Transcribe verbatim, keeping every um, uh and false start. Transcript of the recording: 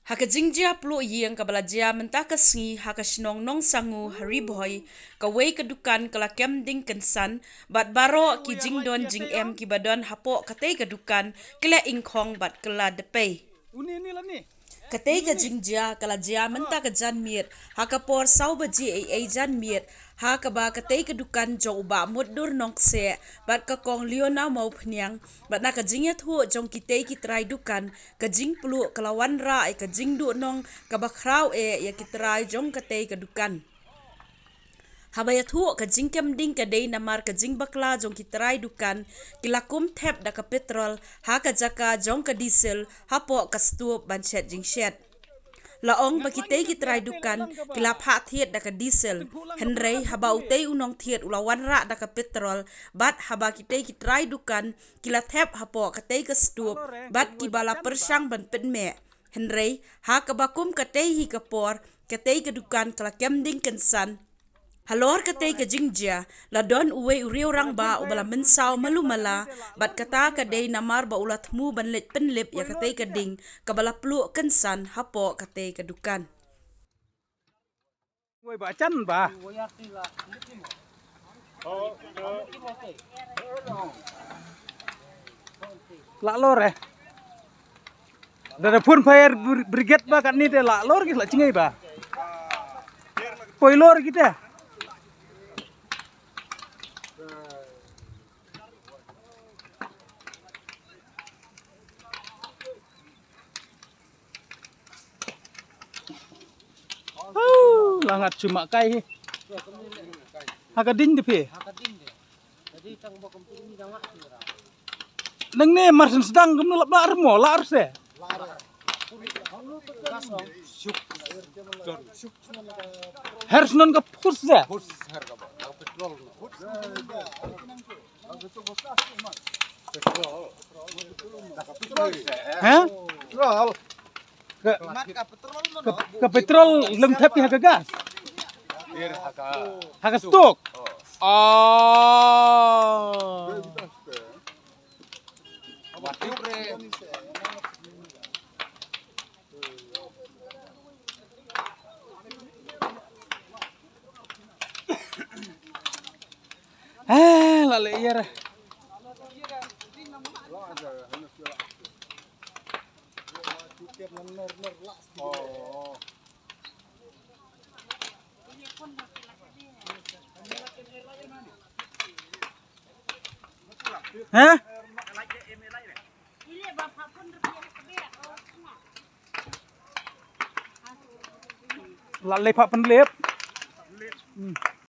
Ha ka jingjia pluh ïing kaba la jia mynta ka sngi ha ka shnong Nongsangu ha Ri Bhoi, kawei ka dukan ka la kem ding kynsan, bad baroh ki jingdon jingem kiba don hapoh katei ka dukan ki la ingkhong bad kylla dpei. Katei ka jingjia ka la jia mynta ka janmiet ha ka por saw baje eiei janmiet, ha kaba katei ka dukan jong u Bah Mutdur Nongkseh bad ka Kong Leona Mawphniang, bad na ka jingïathuh jong kitei ki trai dukan, ka jingpluh ka la wanrah ïa ka jingduhnong kaba khraw eh ïa ki trai jong katei ka dukan. Haba ïathuh, ka jingkem ding ka dei namar ka jingbakla jong ki trai dukan, ki la kum thep da ka petrol ha ka jaka jong ka diesel hapoh ka stup ban shet jingshet. La ong ba kitei ki trai dukan ki la phah thied da ka diesel, hynrei haba utei u nongthied u la wanrah da ka petrol, bad haba kitei ki trai dukan ki la thep hapoh katei ka stup, bad kiba la pyrshang ban pynmeh. Hynrei ha kaba kum katei hi ka por, katei ka dukan ka la kem ding kynsan. Halor katei ka jingjia, la don uwei u riew rangbah uba la mynsaw malu mala, bad kata ka dei namar ba u la thmu ban leit pynlip ïa katei ka ding kaba la pluh kynsan hapoh katei ka dukan. Wei ba chan ba. La lor eh. Da da phone fire bri-, brigade ba katni te la lor ki la chingai ba. Poi lor kita. Hau, la ngat chuma kai hi. Ha ka ding de phi. Nangne mar sdang kumno la ba mo la se. Her snon ka phus se. Hah? Ka, ka, ka petrol lem thep ha ka gas. Ha ka stok. Ah. Ah, la leh ïa. Hah? La leh pha pynlip. Hmm.